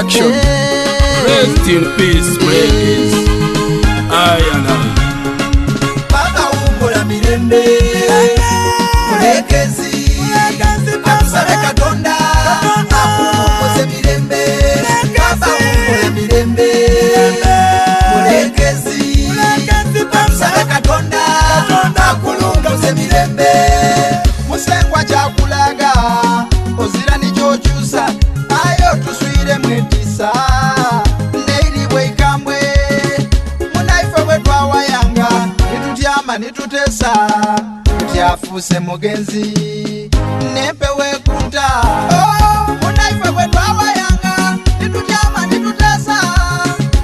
Production. Rest in peace, Mulekezi. I and I. Baba wummula mirembe. Mulekezi. Atusabe Katonda akuwummuze mirembe. Baba wummula mirembe. Mulekezi. Atusabe Katonda akulunguze mirembe. Musengwa kyakulaga ozira nikyokyusa aye otuswire mwetisa neiribwe ikambwe munaife bwe twawayanga nitutyama nitutesa tutyafuuse mugenzi nempewo ekunta. Oh, munaife bwe twawayanga nitutyama nitutesa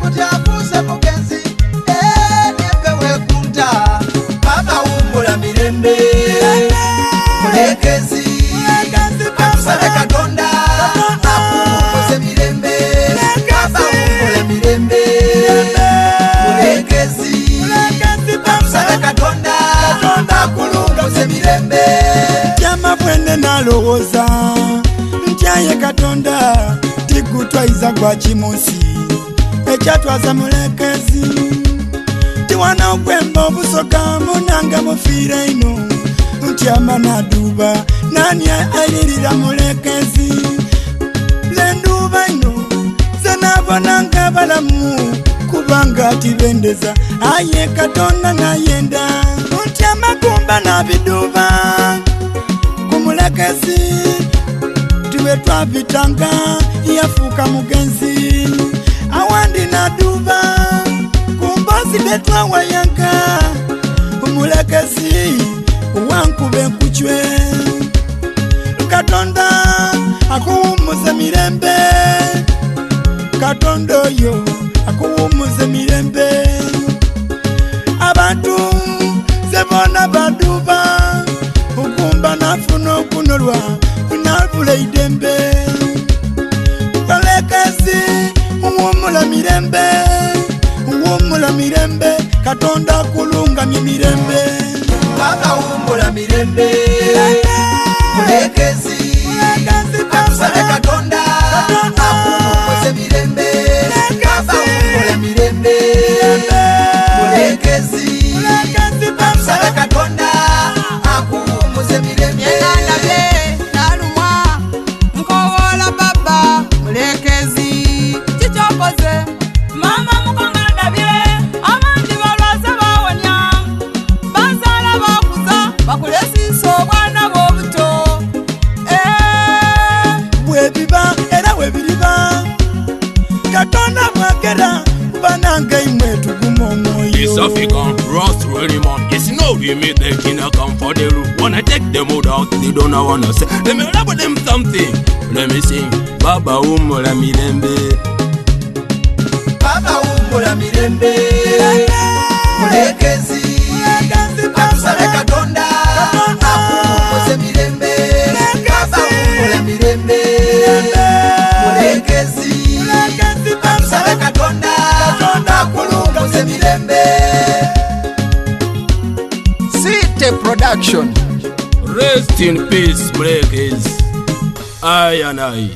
tutyafuuse mugenzi, eh, nempewo ekunta. Baba wummula mirembe. Mulekezi. Atusabe Katonda akuwummuze mirembe. Baba wummula mirembe. Mulekezi. Atusabe Katonda akulunguze mirembe. Kyama bwene nalowooza nti aye Katonda tigutwaiza gwa kimunsi ekyatwaza Mulekezi tiwana okwemba obusoka munanga mufiire ino ntyama naduba nani airirira Mulekezi lenduba ino zenabonanga balamu kubanga tibendeza aye Katonda nayenda ntyama kumba nabiduba kumulekezi tiwe twabitanga yafuuka mugenzi awandi naduba kumbozi detwawayanka omulekezi wankuba enkucwe. Katonda akuwummuze mirembe. Katonda oyo akuwummuze mirembe. Abantu zebona baduba okumba nafuna okunolwa nabula idembe. Mulekezi wummula mirembe, wummula mirembe. Katonda akulungamye mirembe. Baba wummula mirembe. Mulekezi. Atusabe Katonda akuwummuze mirembe. Baba wummula mirembe. Mulekezi. Atusabe Katonda akuwummuze mirembe. Nalabye nalumwa nkowoola baba Mulekezi kikyokoze mama mukonga ndabye abandi balwaze bawonya bazaala bakuza bakulesiisa obwana bw'obuto. Eh. Bwebiba era bwebiriba Katonda bwagera banange imwe tuguma omwoyo. East African, Ross really man. It's no limit, they can come for the roof. Wanna take them out, they don't wanna say. Let me rub them something. Let me sing. Baba wummula mirembe. Baba wummula mirembe. Mulekezi. Atusabe Katonda akuwummuze mirembe. Baba wummula mirembe. Mulekezi. Atusabe Katonda akulunguze mirembe. City Production. Rest in peace, Mulekezi. I and I.